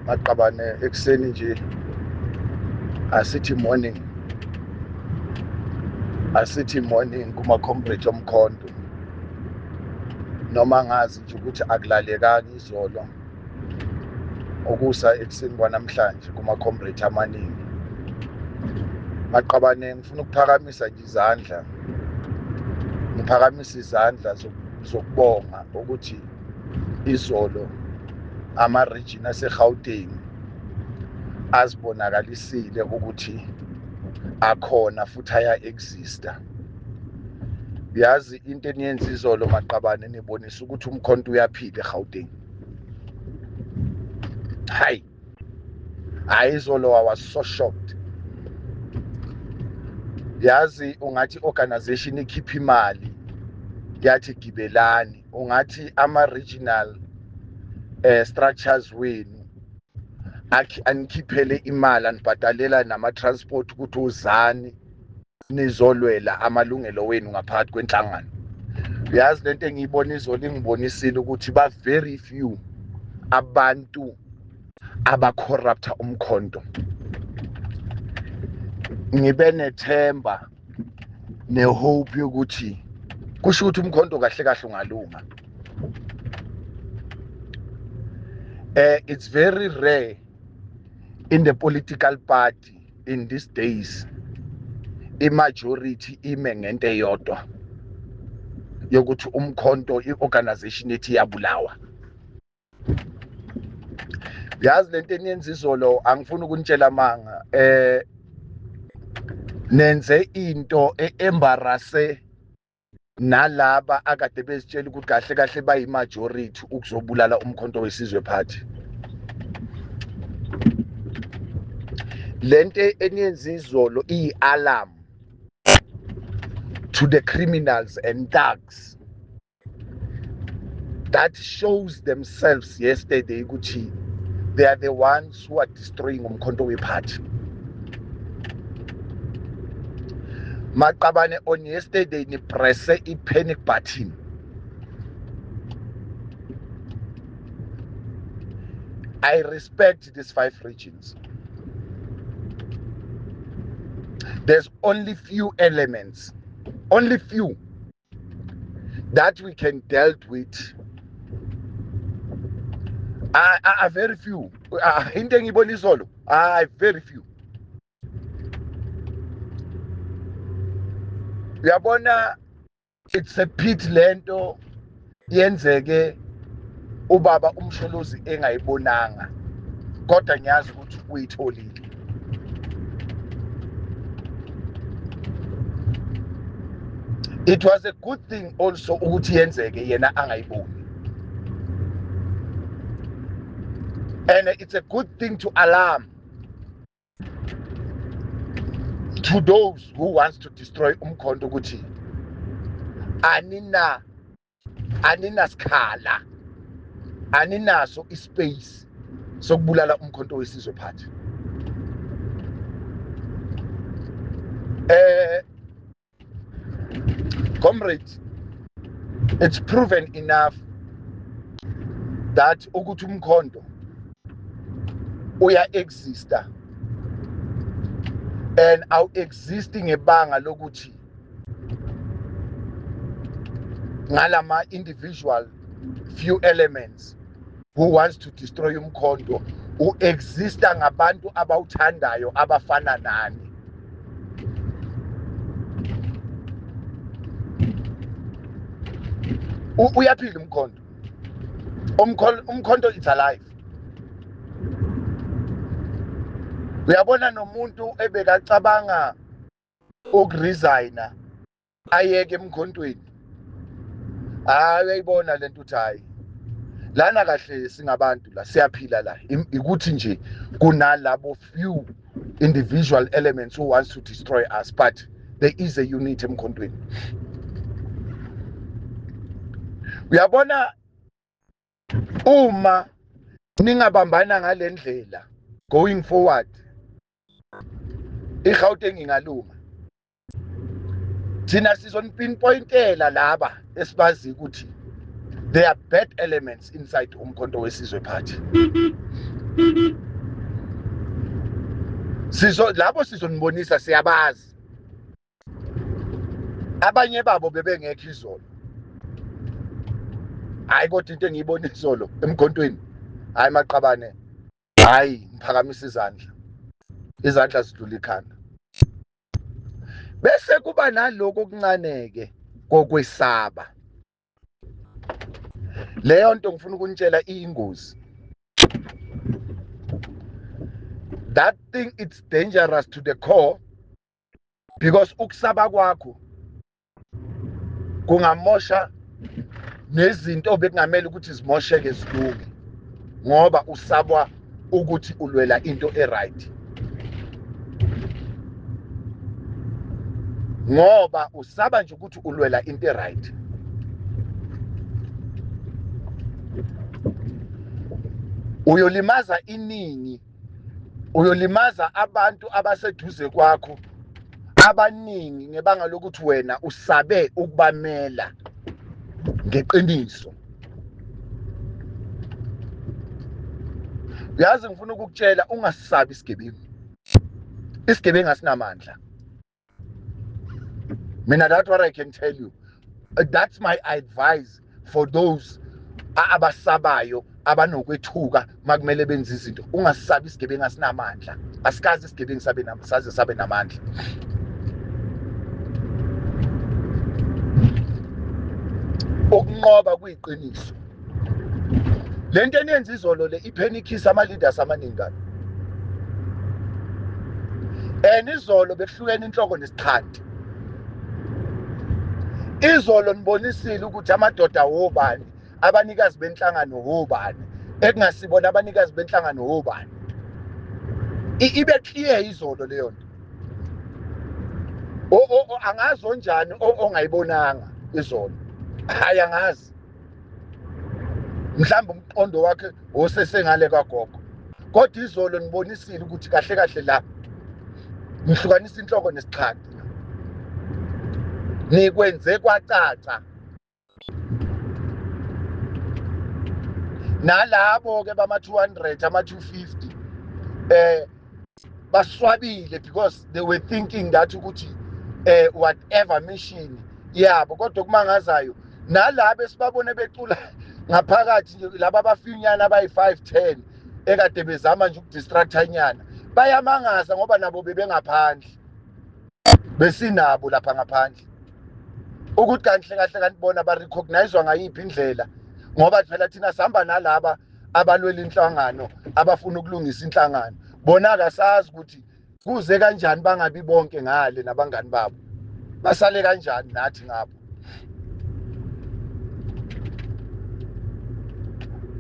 Maqabane ekuseni nje asithi morning, asithi morning kuma comrades omkhonto, noma ngazi nje ukuthi akulalekanga izolo ukusa ekuseni kwanamhlanje kuma comrades amaningi. Maqabane ngifuna ukuphakamisa nje izandla, ngiphakamisa izandla zokubonga ukuthi izolo ama region aseGauteng azibonakalisile ukuthi akhona futhi aya exista. Yazi into eniyenza izolo maqabane, nibonisa ukuthi umkhonto uyaphila eGauteng. Hayi, hayi, izolo I was so shocked. Yazi ungathi organization ikhipha imali yathi gibelani, ungathi ama regional structures wenu anikhiphele imali, anibhadalela nama transport ukuthi uzani nizolwela amalungelo wenu ngaphakathi kwenhlangano. Yazi lento engiyibona izolo ingibonisile ukuthi ba very few abantu abacorrupta umkhonto. Ngibe nethemba nehope yokuthi kusho ukuthi umkhonto kahle kahle ungalunga. It's very rare in the political party in these days i-majority ime ngento eyodwa yokuthi umkhonto i-organization ethi iyabulawa. Yazi lento eniyenza izolo, angifuni ukunitshela amanga, nenze into e-embarrasse nalaba akade bezitshela ukuthi kahle kahle bayi-majority ukuzobulala umkhonto wesizwe party. Lento eniyenza izolo iyi-alarm to the criminals and thugs that shows themselves yesterday ukuthi they are the ones who are destroying umkhonto weparty. Maqabane, on yesterday ni presse i panic button. I respect these 5 regions. There's only few elements, only few that we can deal with. Are very few. Into engiyibona izolo, very few. Uyabona, it's a pity lento yenzeke ubaba uMsholozi engayibonanga, kodwa ngiyazi ukuthi uyitholile. It was a good thing also ukuthi yenzeke yena angayiboni. And it's a good thing to alarm to those who wants to destroy umkhonto ukuthi anina sikhala, aninaso ispace sokubulala umkhonto wesizwe party. Comrades, it's proven enough that ukuthi umkhonto uya exista and awu exist ngebanga lokuthi ngalama individual few elements who wants to destroy umkhonto, u exista ngabantu abawuthandayo abafana nani. Uyaphila umkhonto. Umkhonto is alive. Uyabona nomuntu ebekacabanga ukuresigna ayeke emkhontweni, hayi uyayibona lento uthi hayi lana kahle singabantu la siyaphila la, ukuthi nje kunalabo few individual elements who wants to destroy us, but there is a unit emkhontweni. Uyabona uma ningabambana ngalendlela going forward, iGauteng ingalunga. Thina sizonipinpointela laba esibazi ukuthi There are bad elements inside uMkhonto weSizwe Party. Sizo labo sizonibonisa, siyabazi. Abanye babo bebengekho izolo. Hayi, kodwa into engiyibona izolo emkhontweni, hayi maqabane, hayi, ngiphakamisa izandla, izandla zidlula ikhanda. Bese kuba naloko okuncane-ke kokwesaba. Leyo nto ngifuna ukunitshela iyingozi. That thing, it's dangerous to the core, because ukusaba kwakho kungamosha nezinto bekungamele ukuthi zimosheke zilunge, ngoba usabwa ukuthi ulwela into e-right, ngoba usaba nje ukuthi ulwela into e-right. Uyolimaza iningi, uyolimaza abantu abaseduze kwakho abaningi ngebanga lokuthi wena usabe ukubamela ngeqiniso. Uyazi, ngifuna ukukutshela, ungasabi isigebengu. Isigebengu asinamandla. Mina, that's what I can tell you. That's my advice for those abasabayo, abanokwethuka makumele benze izinto. Ungasabi isigebengu, asinamandla. Asikaze isigebengu sabe saze sabe namandla. Ukunqoba kuyiqiniso. Lento eniyenza izolo le ipanickisa ama-leaders amaningi kabi, and izolo bekuhlukene inhloko nesixhanti. Izolo nibonisile ukuthi amadoda wobani, abanikazi benhlangano wobani, ekungasibona abanikazi benhlangano wobani. Ibe clear izolo leyo nto. Angazi onjani ongayibonanga izolo. Hayi, angazi, mhlawumbe umqondo wakhe osesengale kwagogo, kodwa izolo nibonisile ukuthi kahle kahle la nihlukanisa inhloko nesixhanti. Nikwenze kwacaca. Nalabo ke bama 200, ama 250, baswabile because they were thinking that ukuthi whatever mission yabo. Kodwa kumangazayo nalabo esibabone becula ngaphakathi nje, laba abafinyana abayi-5 10 ekade bezama nje ukudistracta nyana, bayamangaza ngoba nabo bebengaphandle, besinabo lapha ngaphandle, ukuthi kanhle kahle kanti bona ba-recognizwa ngayiphi indlela, ngoba phela thina sihamba nalaba abalwela inhlangano, abafuna ukulungisa inhlangano. Bona akasazi ukuthi kuze kanjani bangabi bonke ngale nabangani babo, basale kanjani nathi ngapho.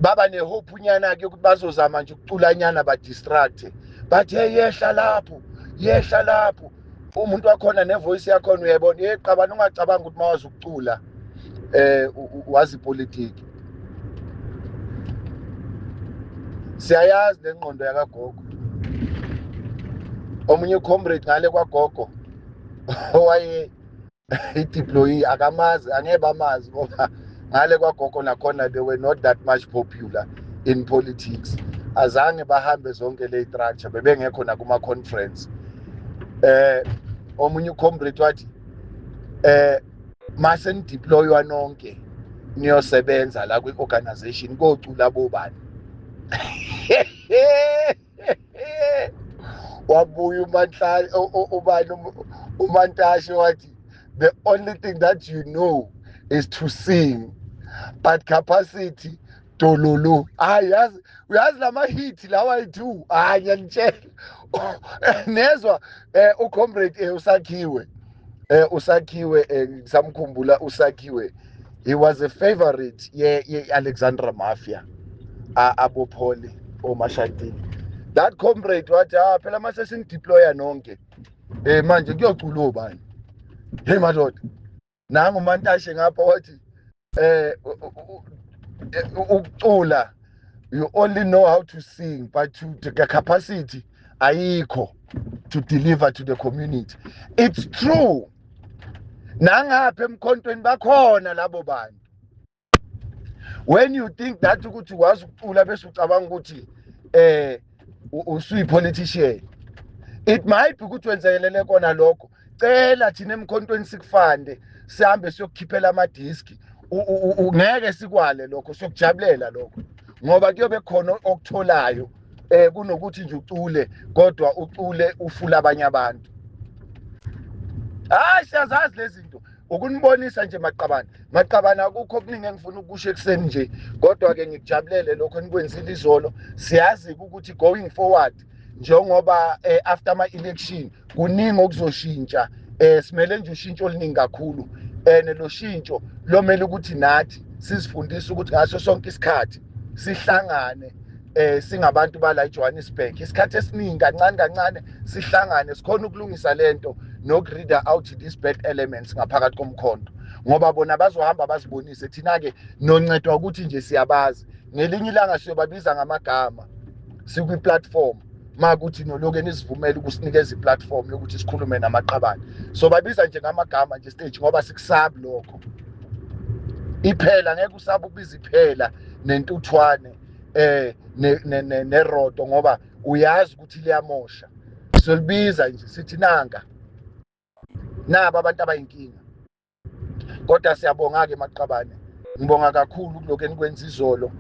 Baba nehope nyana-ke ukuthi bazozama nje ukuculanyana, badistracte, bathi, "Hey, yehla lapho, yehla lapho." Umuntu wakhona nevoice yakhona uyayibona. Ye qabana, ungacabanga ukuthi mawazi ukucula wazi ipolitiki. Siyayazi lengqondo yakagogo. Omunye ucomrade ngale kwagogo owaye i-deployee, akamazi, angeke bamazi, ngoba ngale kwagogo nakhona they were not that much popular in politics. Azange bahambe zonke le structure, bebengekho nakuma-conference. Omunye ucomrade wathi, mase nideploywa nonke niyosebenza la kwi-organization, kocula bobani?" Wabuya uManhlali, ubani, uMantashe, wathi, "The only thing that you know is to sing, but capacity dololo." Hayi, yazi, uyazi lama hit lawa ayi-two. Hayi, ngiyanitshela, nezwa ucomrade usakhiwe, usakhiwe, ngisamkhumbula usakhiwe. He was a favorite ye Alexandra Mafia, abopholi omashatini. That comrade wathi, "Ah, phela mase sinideploya nonke, manje kuyocula obani?" Hey madoda, nangu uMantashe ngapha wathi, "Ukucula, you only know how to sing, but to the capacity ayikho to deliver to the community." It's true. Nangapha emkhontweni bakhona labo bantu. When you think that ukuthi wazi ukucula bese ucabanga ukuthi usuyi-politician, it might be ukuthi wenzekelele kona lokho. Cela thina emkhontweni sikufande, sihambe siyokukhiphela amadiski. Ngeke sikwale lokho, siyokujabulela lokho, ngoba kuyobe khona okutholayo kunokuthi nje ucule, kodwa ucule ufula abanye abantu. Hayi, siyazazi lezi zinto. Ukunibonisa nje maqabane, maqabane, akukho okuningi engifuna ukusho ekuseni nje, kodwa-ke ngikujabulele lokho enikwenzile izolo. Siyazi ukuthi going forward, njengoba after ama-election kuningi okuzoshintsha, simele nje ushintsho oluningi kakhulu, and lo shintsho lomele ukuthi nathi sizifundise ukuthi ngaso sonke isikhathi sihlangane singabantu bala eJohannesburg. Isikhathi esiningi kancane kancane sihlangane, sikhona ukulungisa lento noku-read out these bad elements ngaphakathi komkhonto, ngoba bona bazohamba bazibonise. Thina-ke noncedwa ukuthi nje siyabazi. Ngelinye ilanga siyobabiza ngamagama sikwi-platform, makuthi noloku nisivumele ukusinikeza i-platform yokuthi sikhulume namaqabane. So babiza nje ngamagama nje stage, ngoba sikusabi lokho. Iphela ngeke usabe ukubiza iphela nentuthwane nerodo, ngoba uyazi ukuthi liyamosha. Solibiza nje sithi nanka naba abantu abayinkinga. Kodwa siyabonga ke maqabane, ngibonga kakhulu kuloko enikwenza izolo.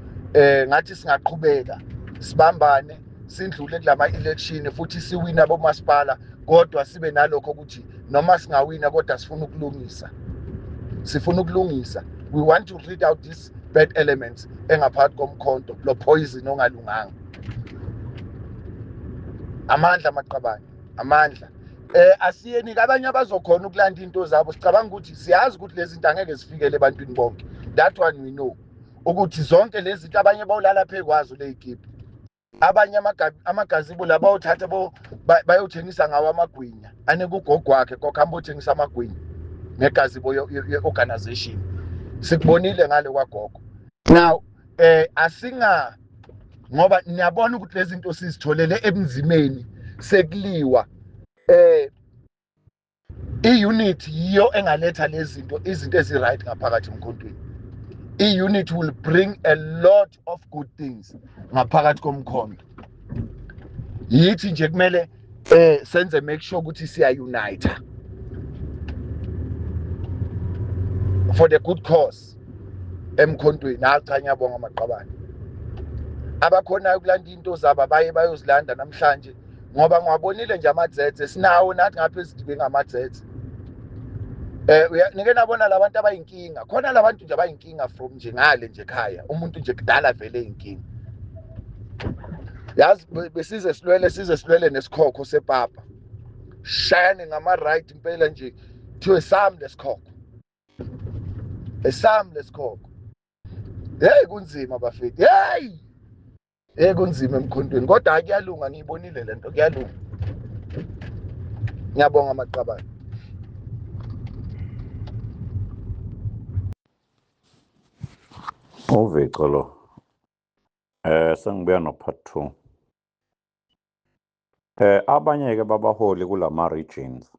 Ngathi singaqhubeka sibambane, sindlule kulama election futhi siwina bomasipala, kodwa sibe nalokho ukuthi noma singawina kodwa sifuna ukulungisa, sifuna ukulungisa. We want to read out these bad elements engaphakathi komkhonto, lo poison ongalunganga. Amandla maqabane, amandla. Asiyeni abanye abazokhona ukulanda into zabo. Sicabanga ukuthi siyazi ukuthi lezi zinto angeke zifikele ebantwini bonke, that one we know ukuthi zonke lezi zinto abanye bawulala phezu kwazo leyikipa, abanye amagazebo la bawuthatha bayothengisa ngawo amagwinya, anike ugogo wakhe, gogo hamba othengisa amagwinya ngegazebo ye-organization. Sikubonile ngale kwagogo. Now asinga, ngoba niyabona ukuthi lezi zinto sizitholele ebunzimeni, sekuliwa. I-unit yiyo engaletha lezi zinto, izinto ezi-right ngaphakathi emkhontweni. I-unit will bring a lot of good things ngaphakathi komkhonto. Yithi nje kumele senze make sure ukuthi siya-unite for the good cause emkhontweni. Hayi cha, ngiyabonga maqabane. Abakhonayo ukulanda into zabo baye bayozilanda namhlanje, ngoba ngiwabonile nje amadzedze sinawo nathi ngapha ezidibeni ngamadzedze. Nike nabona labantu abayinkinga khona, labantu nje abayinkinga from nje ngale nje ekhaya, umuntu nje kudala vele inkinga. Yazi besize silwele, size silwele nesikhokho sepapa, shayane ngama-right impela nje, kuthiwe sami lesikhokho, esami lesikhokho. Hey, kunzima bafethu, hey hey, kunzima emkhontweni, kodwa hayi kuyalunga, ngiyibonile lento, kuyalunga. Ngiyabonga maqabane. Uvico lo. Sengibuya no part 2. Abanye ke babaholi kulama regions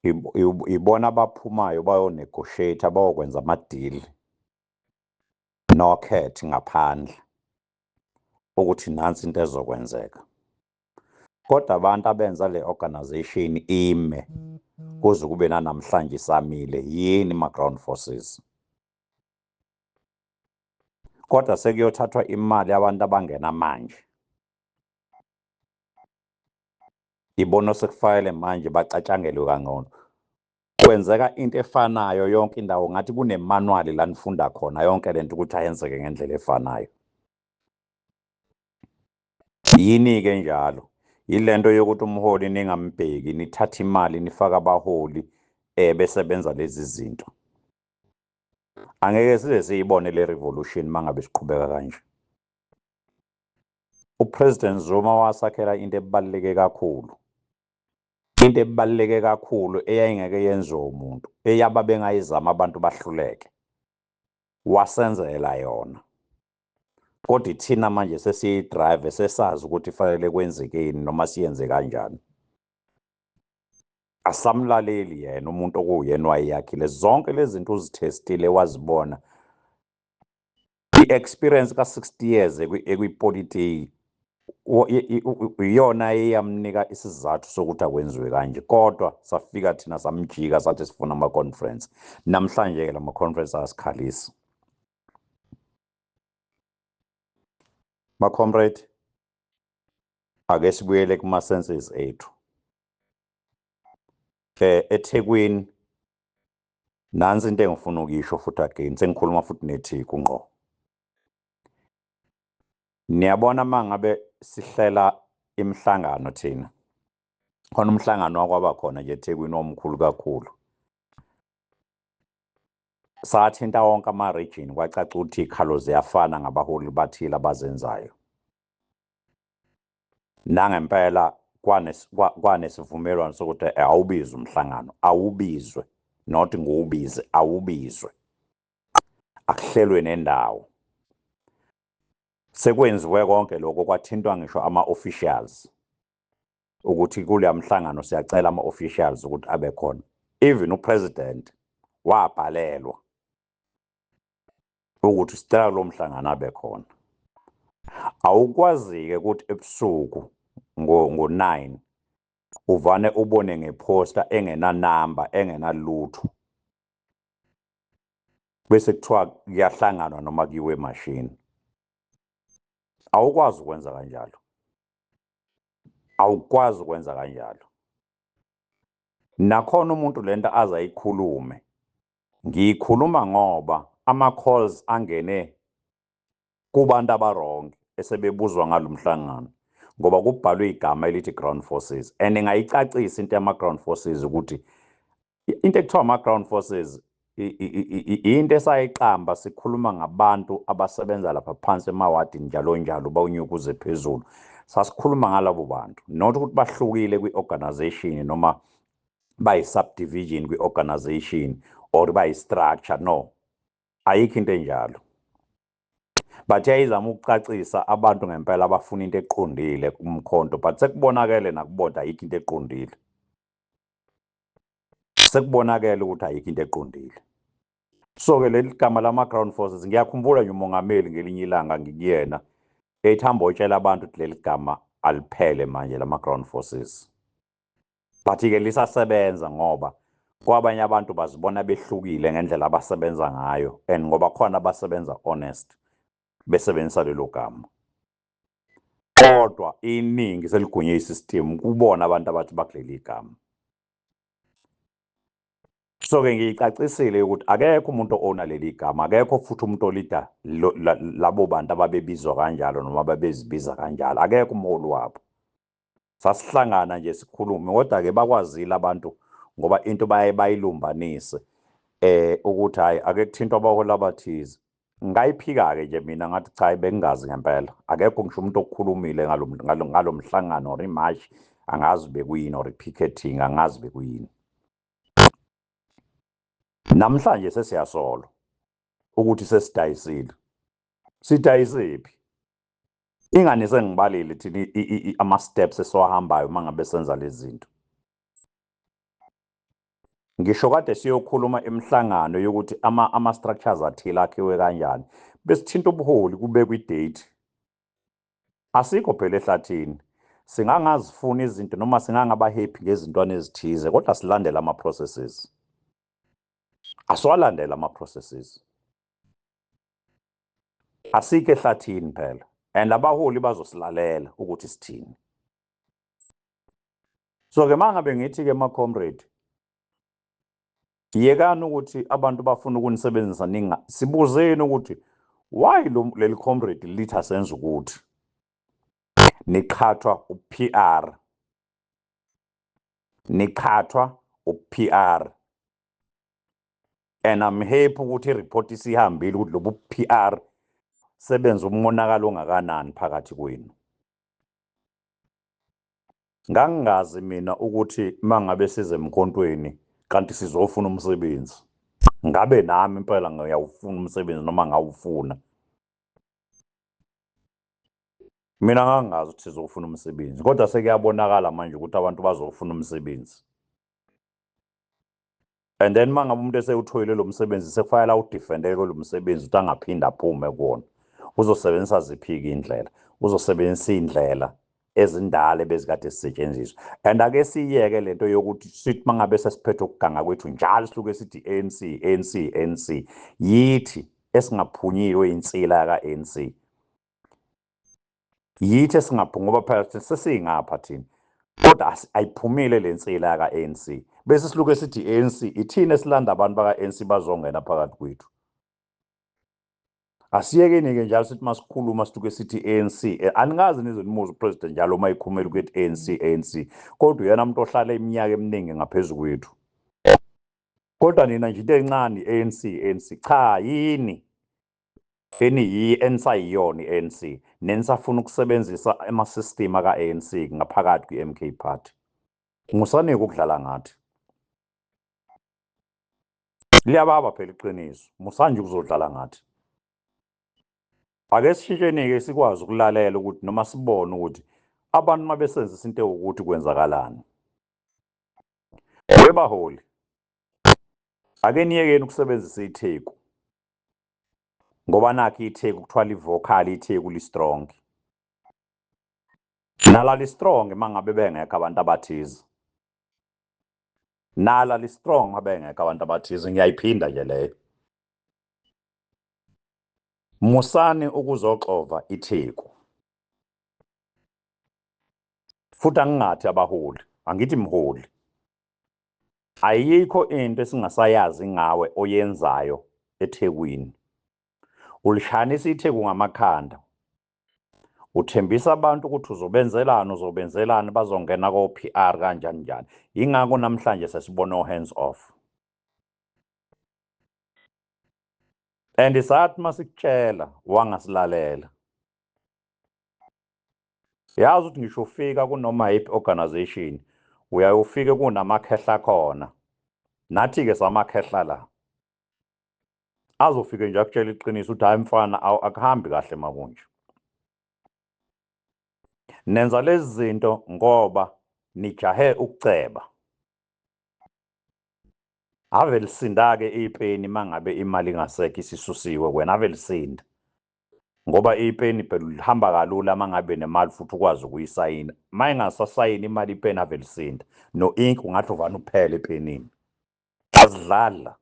ibona abaphumayo bayo negotiate, bayokwenza ama deal nokhethi ngaphandle ukuthi nansi into ezokwenzeka. Kodwa abantu abenza le organization ime kuze kube namhlanje isamile yini ma ground forces. Kodwa sekuyothathwa imali yabantu abangena manje, ibona sekufanele manje bacatshangelwe kangcono. Kwenzeka into efanayo yonke indawo, ngathi kune-manual la nifunda khona yonke lento ukuthi ayenzeke ngendlela efanayo. Yini-ke njalo? Yilento yokuthi umholi ningambheki, nithathe imali nifake abaholi besebenza lezi zinto. Angeke size siyibone le revolution mangabe siqhubeka kanje. UPresident Zuma wasakhela into ebaluleke kakhulu. Into ebaluleke kakhulu eyayingeke yenziwe umuntu, eyaba bengayizama abantu bahluleke. Wasenzela yona. Kodwa ithina manje sesiyi-drive, sesazi ukuthi fanele kwenzekeni noma siyenze kanjani. Asamlaleli yena umuntu okuwuyena wayeyakhile. Zonke lezi zinto uzithestile, wazibona. I-experience ka-60 years ekwipolitiki iyona eyamnika isizathu sokuthi akwenziwe kanje, kodwa safika thina samjika sathi sifuna ama-conference. Namhlanje-ke lama-conference ayasikhalisa. Ma-comrade, ake sibuyele kuma-senses ethu. eThekwini nansi into engifuna ukuyisho futhi again, sengikhuluma futhi neTheku ngqo. Niyabona mangabe sihlela imihlangano thina, khona umhlangano wakwaba khona nje eThekwini omkhulu kakhulu. Sathinta wonke ama-region, kwacaca ukuthi iy'khalo ziyafana ngabaholi bathile abazenzayo. Nangempela kwanesivumelwano sokuthi awubizwe umhlangano, awubizwe, not nguwubize, awubizwe. Akuhlelwe nendawo. Sekwenziwe konke lokho, kwathintwa ngisho ama-officials ukuthi kuleya mhlangano siyacela ama-officials ukuthi abe khona. Even upresident wabhalelwa ukuthi sicela lo mhlangano abe khona. Awukwazi-ke ukuthi ebusuku ngo-9 uvane ubone ngeposta engenanamba, engenalutho, bese kuthiwa kuyahlanganwa noma kuyiwe emashini. Awukwazi ukwenza kanjalo, awukwazi ukwenza kanjalo. Nakhona umuntu lento aze ayikhulume, ngiyikhuluma ngoba ama-calls angene kubantu aba-wrong esebebuzwa ngalo mhlangano, ngoba kubhalwe igama elithi ground forces. And ngayicacisa into yama-ground forces ukuthi into ekuthiwa ama-ground forces into esayiqamba sikhuluma ngabantu abasebenza lapha phansi emawadini njalo njalo, bawunyuka uze phezulu. Sasikhuluma ngalabo bantu, not ukuthi bahlukile kwi-organization noma bayi-subdivision kwi-organization or bayi-structure, no, ayikho into enjalo. But yayizama ukucacisa abantu ngempela abafuna into eqondile kumkhonto, but sekubonakele nakubona ayikho into eqondile. Sekubonakele ukuthi ayikho into eqondile. So-ke leli gama lama-ground forces, ngiyakhumbula nje umongameli ngelinye ilanga ngikuyena ethi hamba otshela abantu ukuthi leli gama aliphele manje lama-ground forces. But-ke lisasebenza ngoba kwabanye abantu bazibona behlukile ngendlela abasebenza ngayo, and ngoba khona abasebenza honest besebenzisa lelo gama. Kodwa iningi seligunye isystem kubona abantu abathi bakuleli gama. So-ke ngiyicacisile ukuthi akekho umuntu o-owna leli gama, akekho futhi umuntu olida labo bantu ababebizwa kanjalo noma ababezibiza kanjalo, akekho umholi wabo. Sasihlangana nje sikhulume, kodwa-ke bakwazile abantu ngoba into baye bayilumbanise ukuthi hhayi ake kuthintwa abaholi abathize. Ngayiphika-ke nje mina ngathi cha, bengingazi ngempela, akekho ngisho umuntu okukhulumile ngalo mhlangano or imarch, angazi bekuyini, or i-picketing, angazi bekuyini. Namhlanje sesiyasolwa ukuthi sesidayisile. Sidayisephi? Ingani sengibalile thina ama-steps esiwahambayo uma ngabe senza lezi zinto. Ngisho kade siyokhuluma imihlangano yokuthi ama-structures athile akhiwe kanjani, besithinta ubuholi kubekwe i-date. Asikho phela ehlathini. Singangazifuni izinto noma singangaba happy ngezintwana ezithize, kodwa silandela ama-processes. Asiwalandela ama-processes. Asikho ehlathini phela. And abaholi bazosilalela ukuthi sithini. So-ke mangabe ngithi-ke ma-comrade, yekani ukuthi abantu bafuna ukunisebenzisa, ninga sibuzeni ukuthi why leli comrade lithi asenze ukuthi niqhathwa u-PR, niqhathwa u-PR. And I'm happy ukuthi i-report isihambile ukuthi lobu PR sebenza umonakalo ongakanani phakathi kwenu. Ngangingazi mina ukuthi mangabe size emkhontweni kanti sizofuna umsebenzi. Ngabe nami impela ngiyawufuna umsebenzi noma ngawufuna. Mina ngangingazi ukuthi sizofuna umsebenzi, kodwa sekuyabonakala manje ukuthi abantu bazofuna umsebenzi. And then mangabe umuntu esewutholile lo msebenzi, sekufanele awudefendele lo msebenzi ukuthi angaphinde aphume kuwona. Uzosebenzisa ziphi-ke iy'ndlela? Uzosebenzisa iy'ndlela ezindala ebezikade zisetshenziswa. And ake siyeke lento yokuthi sithi mangabe sesiphethe ukuganga kwethu njalo sihluke sithi ANC, ANC, ANC. Yithi esingaphunyiwe insila yaka-ANC. Yithi esingaphu ngoba phela sesingapha thina. Kodwa ayiphumile le nsila yaka-ANC. Bese siluke sithi ANC, ithina esilanda abantu baka-ANC bazongena phakathi kwethu. Asiyekeni-ke njalo sithi masikhuluma sithuke sithi ANC. Anikaze nize nimuze upresident njalo uma ekhulumela ukuthi ANC, ANC. Kodwa uyena umuntu ohlala iminyaka eminingi ngaphezu kwethu. Kodwa nina nje into encane ANC, ANC. Cha, yini eniyiyo enisayiyona i-ANC nenisafuna ukusebenzisa ama-system aka-ANC ngaphakathi kwi-MK Party. Musanike ukudlala ngathi. Liyababa phela iqiniso. Musanje ukuzodlala ngathi. Ake sishintsheni-ke sikwazi ukulalela ukuthi noma sibone ukuthi abantu uma besenzisa into ewukuthi kwenzakalani. Webaholi, ake niyekeni ukusebenzisa iTheku. Ngoba nakho iTheku kuthiwa li-vocal, iTheku li-strong. Nala li-strong mangabe bengekho abantu abathize. Nala li-strong uma bengekho abantu abathize, ngiyayiphinda nje leyo. Musani ukuzoxova iTheku. Futhi angingathi abaholi, angithi mholi. Ayikho into esingasayazi ngawe oyenzayo eThekwini. Ulishanisa iTheku ngamakhanda. Uthembisa abantu ukuthi uzobenzelani, uzobenzelani, bazongena ko-PR kanjani njani. Yingakho namhlanje sesibona o-hands off. And sathi masikutshela wangasilalela. Yazi ukuthi ngisho ufika kunoma yiphi organization uyaye ufike kunamakhehla khona. Nathi-ke samakhehla la. Azofike nje akutshela iqiniso ukuthi hayi mfana akuhambi kahle makunje. Nenza lezi zinto ngoba nijahe ukuceba. Ave lisinda-ke ipeni mangabe imali ingasekho isisusiwe kwena, ave lisinda. Ngoba ipeni phela lihamba kalula mangabe nemali futhi ukwazi ukuyisayina. Uma ingasasayini imali ipeni ave lisinda. No-ink ungathi uvane uphele epenini. Azidlali la.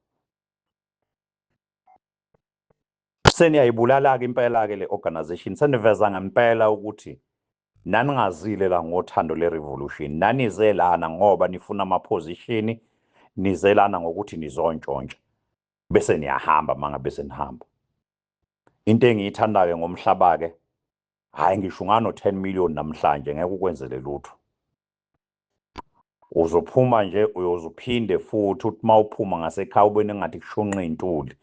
Seniyayibulala-ke impela-ke le organization. Seniveza ngempela ukuthi naningazile la ngothando le-revolution. Nanize lana ngoba nifuna ama-position, nize lana ngokuthi nizontshontsha. Bese niyahamba mangabe senihamba. Into engiyithandayo ngomhlaba-ke, hhayi ngisho ungano 10 million namhlanje ngeke ukwenzele lutho. Uzophuma nje uyoze uphinde futhi uthi uma uphuma ngasekhaya ubone engathi kushunqa iy'ntuli,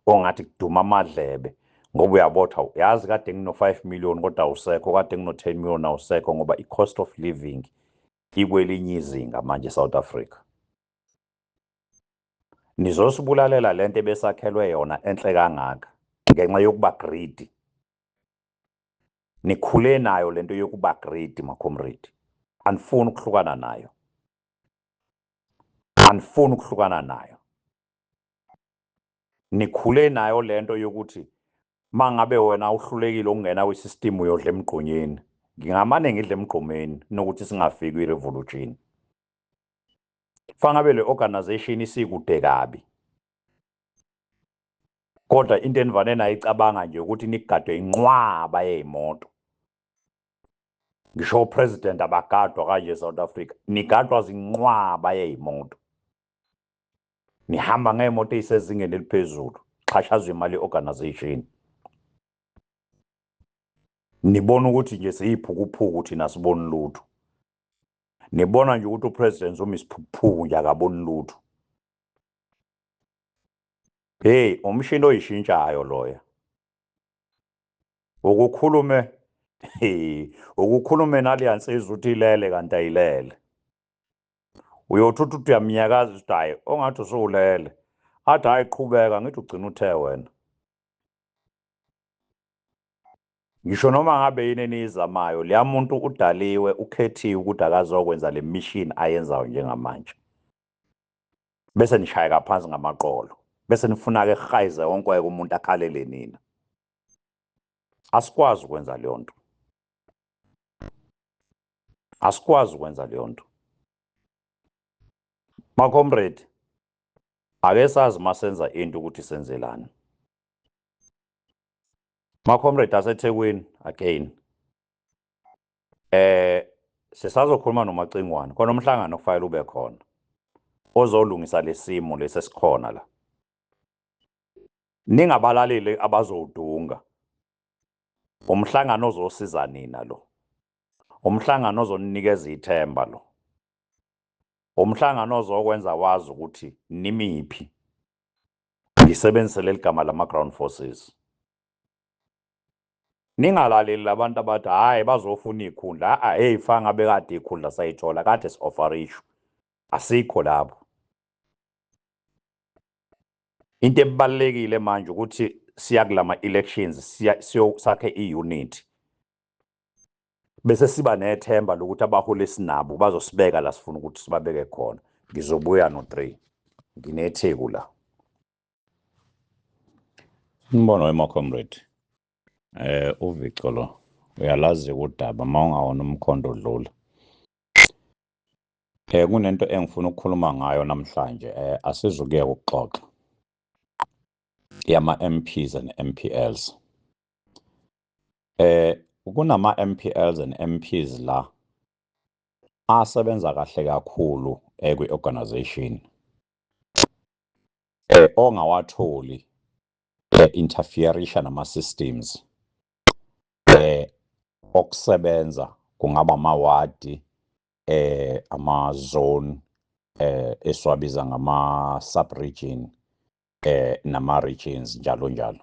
ongathi kuduma amadlebe ngoba uyabotha yazi kade ngino-5 million kodwa awusekho, kade ngino-10 million awusekho ngoba i-cost of living ikwelinye izinga manje eSouth Africa. Nizosibulalela lento ebesakhelwe yona enhle kangaka ngenxa yokuba greedy. Nikhule nayo lento yokuba greedy ma-comrade. Anifuni ukuhlukana nayo. Anifuni ukuhlukana nayo. Nikhule nayo lento yokuthi mangabe wena uhlulekile ukungena kwi-system uyodla emgqonyeni. Ngingamane ngidle emgqomeni nokuthi singafiki kwi-revolution. Fangabe le organization isikude kabi. Kodwa into enivane nayicabanga nje ukuthi nigadwe inqwaba yey'moto. Ngisho upresident abagadwa kanje eSouth Africa, nigadwa zinqwaba yey'moto. Nihamba ngey'moto ey'sezingeni eliphezulu, xhashazwa imali ye-organization. Nibona ukuthi nje siyiphukuphuku thina siboni lutho. Nibona nje ukuthi upresident Zuma isiphukuphuku nje akaboni lutho. Hey, umshini oyishintshayo loya. Ukukhulume hey, ukukhulume naliya nsizwa uthi ilele kanti ayilele. Uyothi uthi uyamnyakaza uthi hayi ongathi usulele. Athi hayi qhubeka ngithi ugcina uthe wena. Ngisho noma ngabe yini eniyizamayo, leya muntu udaliwe, ukhethiwe ukuthi akazokwenza le mission ayenzayo njengamanje. Bese nishayeka phansi ngamaqolo. Bese nifuna ke hayize wonke umuntu akhalele nina. Asikwazi ukwenza leyo nto, asikwazi ukwenza leyo nto. Ma-comrade, ake sazi masenza into ukuthi senzelani. Ma-comrade aseThekwini, again, sisazokhuluma noMacingwane khona umhlangano okufanele ube khona ozolungisa lesimo lesi esikhona la. Ningabalaleli abazowudunga. Umhlangano ozosiza nina lo, umhlangano ozoninikeza ithemba lo, umhlangano ozokwenza wazi ukuthi nimiphi. Ngisebenzise leli gama lama-ground forces. Ningalaleli labantu abathi hhayi, bazofuna iy'khundla. A, hey, fa ngabe kade iy'khundla sayithola kade si-offerishwe, asikho lapho. Into ebalulekile manje ukuthi siya kulama elections, siya sakhe i-unity, bese siba nethemba lokuthi abaholi esinabo bazosibeka la sifuna ukuthi sibabeke khona. Ngizobuya no-3, nginetheku la. Umbono wema comrade, uVico lo uyalazi udaba, mawungawona umkhondo odlula. Kunento engifuna ukukhuluma ngayo namhlanje, asizukuyeka ukuxoxa yama MPs and MPLs. Kunama MPLs and MPs la asebenza kahle kakhulu kwi-organization, ongawatholi interferisha nama systems okusebenza, kungaba amawadi, ama zone, esiwabiza ngama sub region, nama regions, njalo njalo,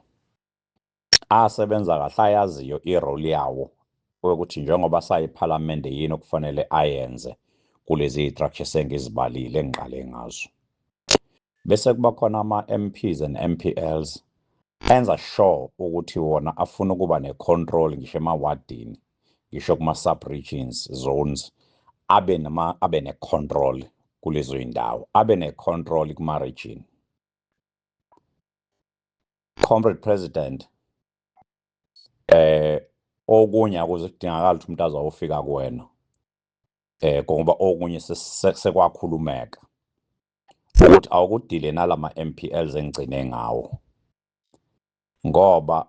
asebenza kahle, ayaziyo i-role yawo ukuthi njengoba sayiphalamende yini okufanele ayenze kulezi structures engizibalile engiqale ngazo. Bese kuba khona ama-MPs and MPLs enza sure ukuthi wona afuna ukuba ne-control ngisho emawadini, ngisho kuma-sub-regions, zones, abe nama abe ne-control kulezo zindawo, abe ne-control kuma-region. Comrade President, okunye akuze kudingakala ukuthi umuntu azawufika kuwena, ngoba okunye sekwakhulumeka ukuthi awukudile nalama MPLs engigcine ngawo, ngoba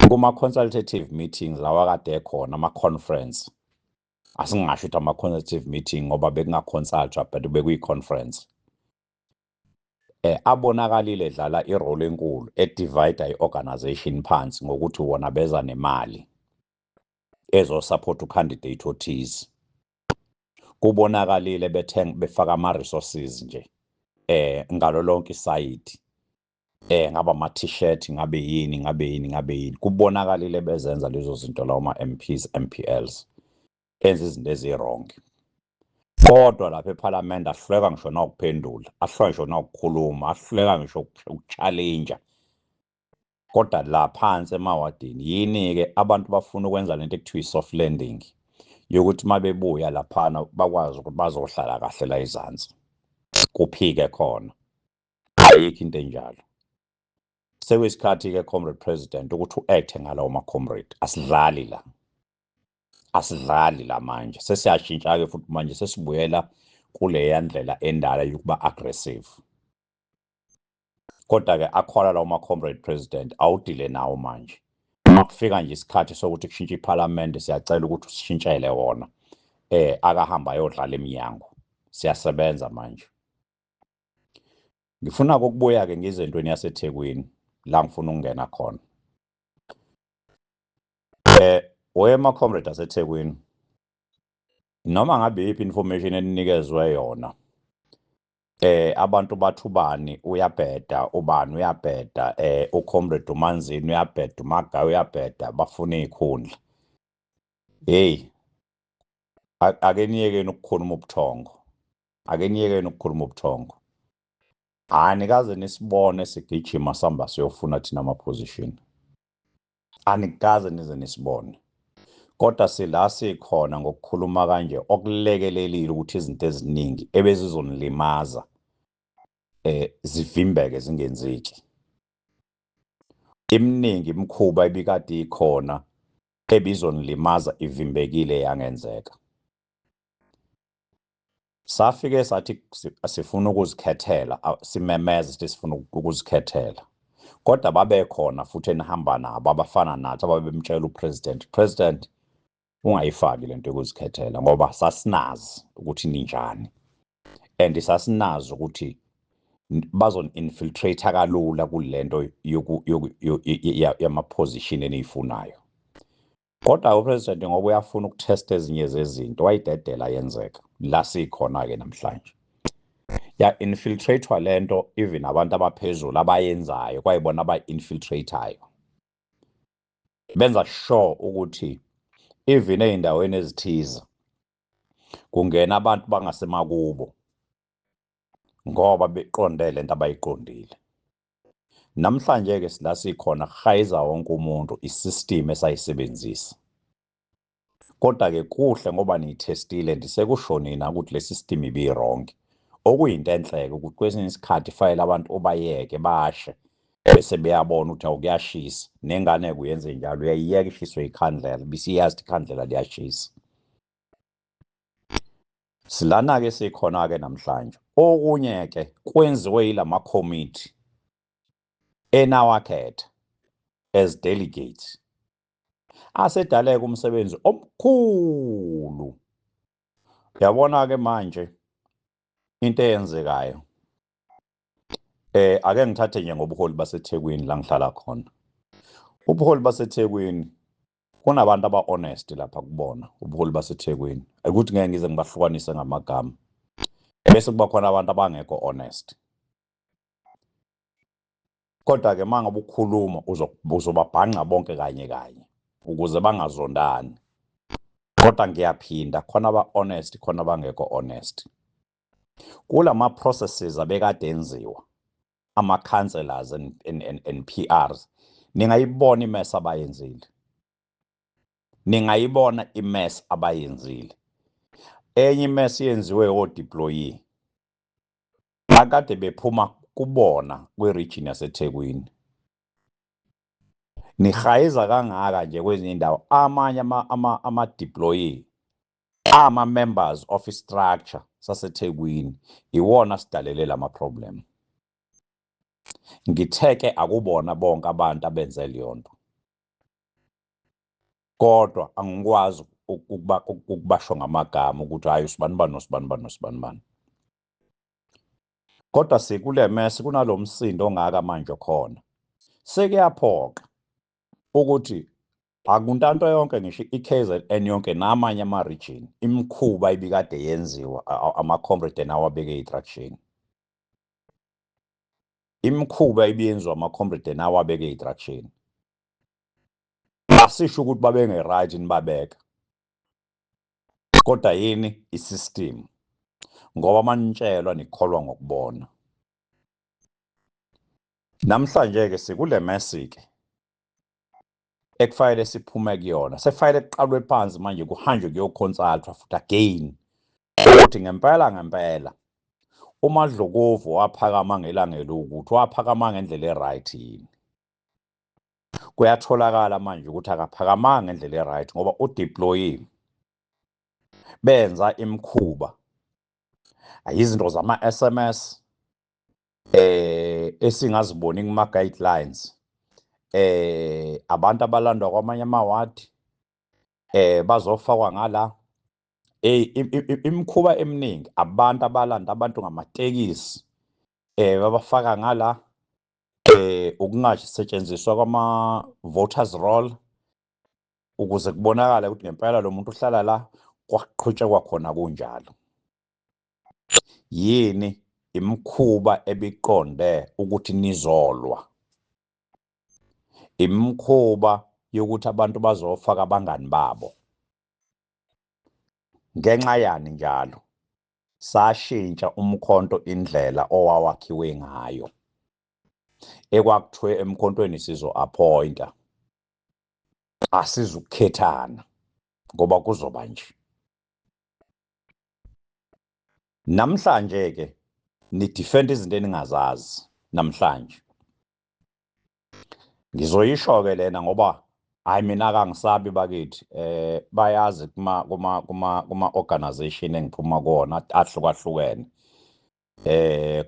kuma consultative meetings lawa kade ekhona, ama conference, asingasho ukuthi ama consultative meeting ngoba bekunga-consultwa, but bekuyi conference, abonakalile edlala i-role enkulu e-divide i-organization phansi ngokuthi wona beza nemali ezo-support u-candidate othize. Kubonakalile bethenga, befaka ama resources nje ngalo lonke isayidi, ngaba ama t-shirt, ngabe yini, ngabe yini, ngabe yini. Kubonakalile bezenza lezo zinto lawo ma MPs, MPLs enza izinto ezi-wrong, kodwa lapha eParliament ahluleka ngisho nawukuphendula, ahluleka ngisho nawukukhuluma, ahluleka ngisho uku-challenge. Kodwa la phansi emawadini yini-ke, abantu bafuna ukwenza lento ekuthiwa i-soft landing yokuthi uma bebuya laphana bakwazi ukuthi bazohlala kahle la ezansi. Kuphike khona, ayikho into enjalo. Sekuyisikhathi-ke, Comrade President, ukuthi u-acte ngalawo ma-comrade. Asidlali la, asidlali la. Manje sesiyashintsha-ke futhi, manje sesibuyela kuleya ndlela endala yokuba aggressive. Kodwa-ke akhona lawo ma-comrade, President, awudile nawo manje. Uma kufika nje isikhathi sokuthi kushintshe iphalamende, siyacela ukuthi usishintshele wona, akahamba ayodlala eminyango. Siyasebenza manje. Ngifuna ukubuya-ke ngize entweni yaseThekwini la ngifuna ukungena khona. Wema comrade aseThekwini, noma ngabe iyiphi information eninikezwe yona, abantu bathi ubani uyabheda, ubani uyabheda, uComrade uManzini uyabheda, uMagayi uyabheda, bafuna izikhundla, hey, ake niyekeni ukukhuluma ubuthongo, ake niyekeni ukukhuluma ubuthongo. Anikaze nisibone sigijima samba siyofuna thina ama-position, anikaze nize nisibone. Kodwa sila sikhona ngokukhuluma kanje okulekelelile ukuthi izinto eziningi ebezizonilimaza zivimbeke, zingenzeki. Iminingi imikhuba ebikade ikhona ebizonilimaza ivimbekile yangenzeka. Safike sathi sifuna ukuzikhethela, simemeza sithi sifuna ukuzikhethela. Kodwa babekhona futhi enihamba nabo abafana nathi ababemtshela uPresident, President, ungayifaki lento yokuzikhethela ngoba sasinazi ukuthi ninjani and sasinazi ukuthi bazoni-infiltrate kalula kulento yama-position eniyifunayo. Kodwa uPresident ngoba uyafuna ukuthesta ezinye zezinto wayidedela yenzeka la sikhona-ke namhlanje. Ya-infiltrate-wa lento even abantu abaphezulu abayenzayo kwayibona aba-infiltrate-ayo. Benza sure ukuthi even ey'ndaweni ezithize kungena abantu bangasemakubo ngoba beqonde lento abayiqondile. Namhlanje-ke sila sikhona kuhayiza wonke umuntu i-system esayisebenzisa. Kodwa-ke kuhle ngoba niyithestile ndisekusho nina ukuthi le system ibi-wrong. Okuyinto enhle-ke ukuthi kwesinye isikhathi fanele abantu obayeke bashe bese beyabona ukuthi awu kuyashisa. Nengane-ke uyenze njalo, uyayiyeka ishiswe ikhandlela bisiyazi ukuthi ikhandlela liyashisa. Silana-ke sikhona-ke namhlanje. Okunye-ke kwenziwe yilama committee enawakhetha as delegates. Asedaleka umsebenzi omkhulu. Uyabona-ke manje into eyenzekayo. Ake ngithathe nje ngobuholi baseThekwini la ngihlala khona. Ubuholi baseThekwini kunabantu aba-honest lapha kubona ubuholi baseThekwini. Ukuthi ngeke ngize ngibahlukanise ngamagama. Bese kuba khona abantu abangekho honest. Kodwa-ke uma ngabe ukhuluma uzobabhanqa bonke kanye kanye ukuze bangazondani. Kodwa ngiyaphinda khona aba-honest khona abangekho honest. Kulama processes abekade enziwa ama-councillors and PRs, ningayibona i-mess abayenzile. Ningayibona i-mess abayenzile. Enye i-mess yenziwe o-deployee akade bephuma kubona kwi-region yaseThekwini. Nihayiza kangaka nje kwezinye indawo amanye ama-deployee ama-members of structure saseThekwini iwona sidalele lama problem. Ngitheke akubona bonke abantu abenze leyo nto. Kodwa angikwazi ukubasho ngamagama ukuthi hayi usibani bani nosibani bani nosibani bani. Kodwa sikule mess kunalomsindo ongaka manje khona. Sekuyaphoqa ukuthi akuntanto yonke ngisho i-KZN yonke namanye ama-region imikhuba ibikade yenziwa ama-comrade nawabeke i-traction. Imikhuba ibiyenziwa ama-comrade nawabeke i-traction. Asisho ukuthi babenge-right nibabeka. Kodwa yini i-system? Ngoba manitshelwa nikholwa ngokubona. Namhlanje ke sikule mess ke ekufanele siphume kuyona. Sekufanele kuqalwe phansi manje kuhanjwe kuyoconsultwa futhi again ukuthi ngempela ngempela uMadlokovu waphakama ngelanga elukuthi waphakama ngendlela e-right yini. Kuyatholakala manje ukuthi akaphakamanga ngendlela e-right ngoba udeployile benza imikhuba izinto zama-SMS esingaziboni kuma guidelines, abantu abalandwa kwamanye amawadi bazofakwa ngala imikhuba eminingi, abantu abalanda abantu ngamatekisi babafaka ngala, ukungasetshenziswa kwama voters roll ukuze kubonakale ukuthi ngempela lo muntu uhlala la, kwaqhutshekwa khona kunjalo. Yini imikhuba ebiqonde ukuthi nizolwa? Imikhuba yokuthi abantu bazofaka abangani babo. Ngenxa yani njalo? Sashintsha umkhonto indlela owawakhiwe ngayo. Ekwakuthiwe emkhontweni sizo-appointa, asizukukhethana ngoba kuzoba nje. Namhlanje ke ni defend izinto eningazazi namhlanje. Ngizoyisho-ke lena ngoba hayi mina kangisabi bakithi, bayazi kuma organization engiphuma kuwona ahlukahlukene.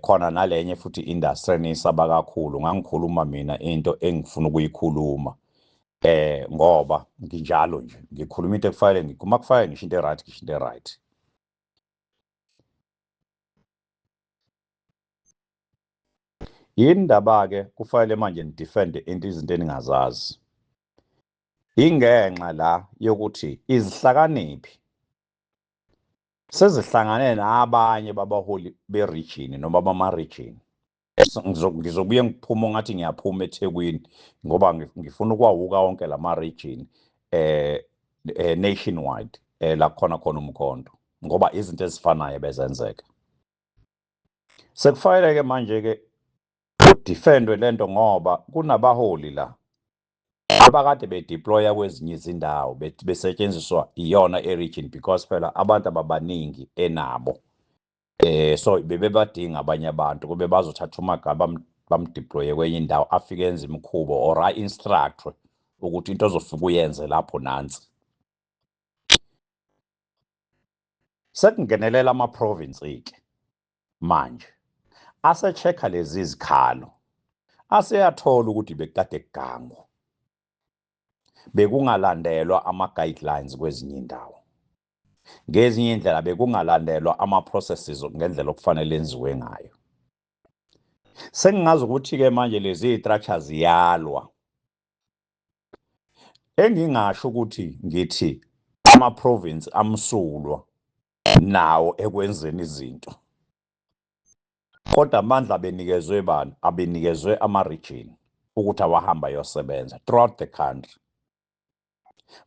Khona nalenye futhi industry enisaba kakhulu, ngangikhuluma mina into engifuna ukuyikhuluma. Ngoba nginjalo nje, ngikhuluma into ekufanele ngikhuluma, kufanele ngisho into e-right, ngisho into e-right. Yini ndaba-ke kufanele manje nidefende into izinto eningazazi? Ingenxa la yokuthi izihlakaniphi sezihlangane nabanye babaholi be-region noma bama-region. Ngizobuye ngiphume ngathi ngiyaphuma eThekwini ngoba ngifuna ukwawuka wonke lama-region nationwide la khona khona umkhonto, ngoba izinto ezifanayo bezenzeka. Sekufanele-ke manje-ke kudefendwe lento ngoba kunabaholi la abakade bedeploya kwezinye izindawo besetshenziswa iyona e-region, because phela abantu ababaningi enabo. So bebebadinga abanye abantu kube bazothatha uMagaba bamdeploye kwenye indawo, afike enze imikhubo or a-instructwe ukuthi into ozofika uyenze lapho nansi. Sekungenelela ama-province-ke manje ase-check-a lezi zikhalo, aseyathola ukuthi bekade kugangwa, bekungalandelwa ama-guidelines kwezinye indawo, ngezinye indlela bekungalandelwa ama-processes ngendlela okufanele enziwe ngayo. Sengingazi ukuthi-ke manje lezi structures ziyalwa. Engingasho ukuthi ngithi ama-province amsulwa nawo ekwenzeni izinto, kodwa amandla abenikezwe bani? Abenikezwe ama-region ukuthi awahamba ayosebenza throughout the country.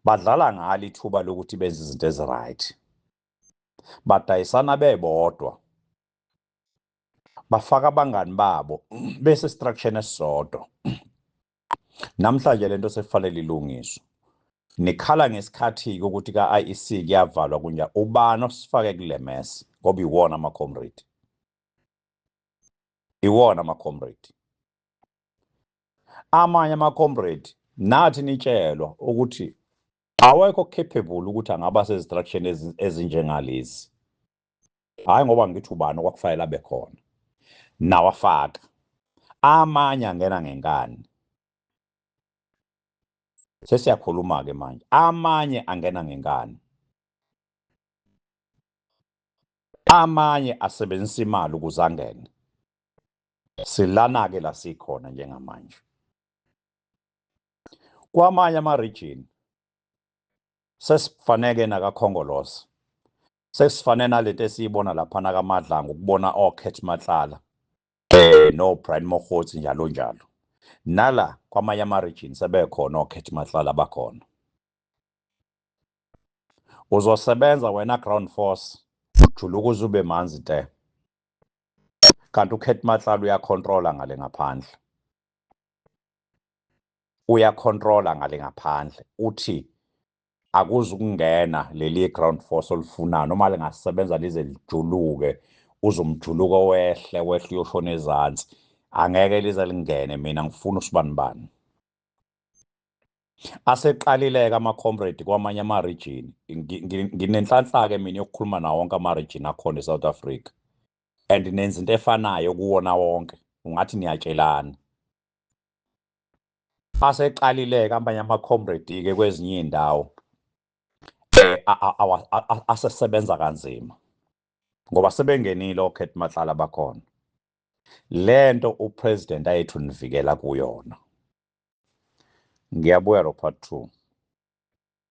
Badlala ngalo ithuba lokuthi benze izinto ezi-right, badayisana bebodwa, bafaka abangani babo bese structure esisodwa. Namhlanje lento sekufanele ilungiswe. Nikhala ngesikhathi-ke ukuthi ka-IEC kuyavalwa kunja, ubani osifake kule mess? Ngoba iwona ama-comrade, iwona ama-comrade. Amanye ama-comrade nathi nitshelwa ukuthi awekho capable ukuthi angaba sezistructure ezinjengalezi. Hhayi ngoba ngithi ubani okwakufanele abe khona, nawafaka amanye angena ngenkani. Sesiyakhuluma-ke manje, amanye angena ngenkani, amanye asebenzisa imali ukuze angene. Silana-ke la sikhona njengamanje. Kwamanye ama-region sesifaneke nakaKhongolose, sesifane nalento esiyibona laphana kaMadlanga, ukubona oCat Matlala no Brian Mogotsi njalo njalo. Nala kwamanye ama-region sebekhona oCat Matlala bakhona. Uzosebenza wena ground force ujuluka uze ube manzi te, kanti uCat Matlala uyacontrola ngale ngaphandle, uyacontrola ngale ngaphandle, uthi akuze ukungena leli ground force olufunayo, noma lingasebenza lize lijuluke, uzomjuluko wehle wehle uyoshona ezansi, angeke lize lingene, mina ngifuna usibanibani. Aseqalile-ke ama-comrade kwamanye ama-region. Nginenhlanhla-ke mina yokukhuluma nawo wonke ama-region akhona e-South Africa, and nenza into efanayo kuwona wonke, ungathi niyatshelana. Aseqalile-ke amanye ama-comrade-ke kwezinye iy'ndawo asesebenza kanzima ngoba sebengenile oCat Matlala bakhona. Lento upresident ayethu nivikela kuyona. Ngiyabuya lo part 2.